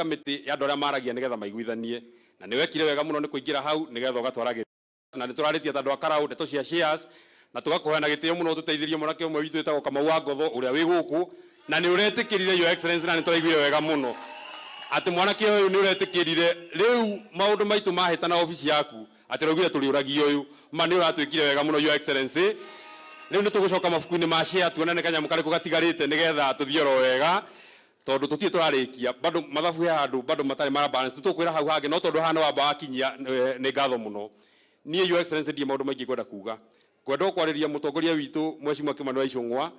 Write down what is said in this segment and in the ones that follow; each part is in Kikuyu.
Kamĩtĩ ya andũ arĩa maragia nĩgetha maiguithanie, na nĩ wekire wega mũno nĩ kũingĩra hau nĩgetha ũgatwaragĩria, na nĩ tũrarĩtie ta andũ a Karau ndeto cia shares, na tũgakũhoya na gĩtĩo mũno ũtũteithĩrie mwanake ũmwe witũ wĩtagwo Kamau wa Ngotho ũrĩa wĩ gũkũ, na nĩ ũretĩkĩrire, Your Excellency, na nĩ tũraiguire wega mũno atĩ mwanake ũyũ nĩ ũretĩkĩrire. Rĩu maũndũ maitũ mahĩtana obici yaku atĩ ũraugire tũrĩũragia ũyũ, ma nĩ ũratwĩkire wega mũno, Your Excellency. Rĩu nĩ tũgũcoka mabuku-inĩ ma share tuone nĩ kanyamũ karĩkũ gatigarĩte nĩgetha tũthiĩ oro wega, tondũ tũtirĩ tũrarĩkia bado mathabu he handũ bado matarĩ mara balance. Tũkwĩra hau hangĩ, no tondũ haha nĩ wamba wakinyia, nĩ ngatho mũno. Niĩ, Your Excellency, ndirĩ maũndũ maingĩ ngwenda kuga. Ngwenda o kwarĩria mũtongoria witũ, Mheshimiwa Kimani wa Ichung'wa,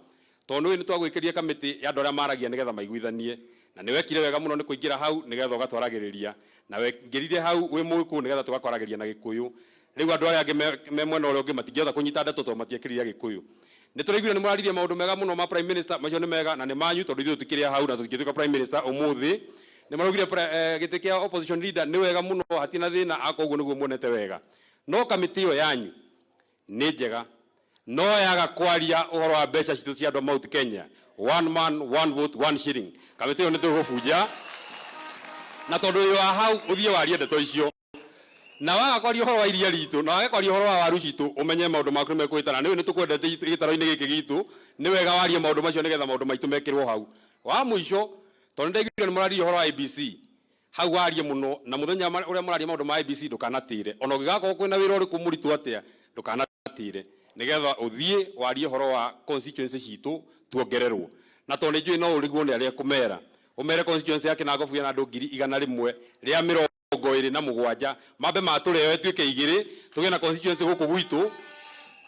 tondũ nĩ twagwĩkĩrire kamĩtĩ ya andũ arĩa maragia nĩgetha maiguithanie, na nĩ wekire wega mũno nĩ kũingĩra hau nĩgetha ũgatwaragĩrĩria, na wengĩrire hau wĩ Mũgĩkũyũ nĩgetha tũgakwaragĩria na Gĩkũyũ. Rĩu andũ arĩa angĩ me mwena ũrĩa ũngĩ matingĩhota kũnyita ndeto tondũ matiekĩrire Gĩkũyũ. Nĩ tũraiguire nĩ mũraririe maũndũ mega mũno ma Prime Minister. Macio nĩ mega na nĩ manyu, tondũ ithuĩ tũtikĩrĩ hau na tũtingĩtuĩka Prime Minister ũmũthĩ. Nĩ maraugire gĩtĩ kĩa opposition leader nĩ wega mũno, hatirĩ na thĩna, akorwo ũguo nĩguo muonete wega. No kamĩtĩ ĩyo yanyu nĩ njega, no yaga kwaria ũhoro wa mbeca citũ cia andũ a Mount Kenya, one man, one vote, one shilling, kamĩtĩ ĩyo nĩ tũgũbunja. Na tondũ wĩ wa hau, ũthiĩ warie ndeto icio, na waga kwaria ũhoro wa iria ritũ, na wage kwaria ũhoro wa waru citũ, ũmenye maũndũ maku nĩ mekũhĩtana. Nĩũĩ nĩ tũkwendete gĩtaro-inĩ gĩkĩ gitũ. Nĩ wega warie maũndũ macio nĩgetha maũndũ maitũ mekĩrwo hau. Wa mũico, tondũ nĩ ndaiguire nĩ mũraririe ũhoro wa IEBC, hau warie mũno, na mũthenya ũrĩa mũraria maũndũ ma IEBC ndũkanatĩre, ona ũngĩgakorwo kwĩna wĩra ũrĩkũ mũritũ atĩa, ndũkanatĩre, nĩgetha ũthiĩ warie ũhoro wa constituency citũ tuongererwo. Na tondũ nĩ njũĩ no ũrigwo nĩ arĩa kũmera, ũmere constituency ya Kinango na andũ 127,000 mambe matũreo ĩtuĩke igĩrĩ, tũgĩe na constituency gũkũ gwitũ.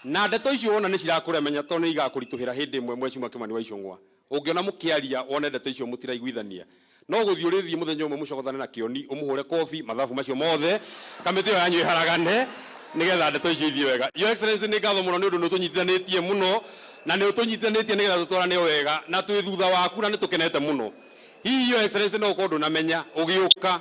Na ndeto icio wona nĩ cirakũremenya, tondũ nĩ igakũritũhĩra hĩndĩ ĩmwe, Mheshimiwa Kimani wa Ichung'wa, ũngĩona mũkĩaria wone ndeto icio mũtiraiguithania, no gũthiĩ ũrĩthiĩ mũthenya ũmwe mũcogothane na kĩoni, ũmũhũre kobi mathabu macio mothe, kamĩtĩ ĩyo yanyu ĩharagane, nĩgetha ndeto icio ithiĩ wega. Your Excellency, nĩ ngatho mũno nĩ ũndũ nĩ ũtũnyitithanĩtie mũno, na nĩ ũtũnyitithanĩtie nĩgetha tũtwarane o wega, na twĩ thutha waku na nĩ tũkenete mũno. Hihi, Your Excellency, no ũkorwo ndũnamenya ũgĩũka.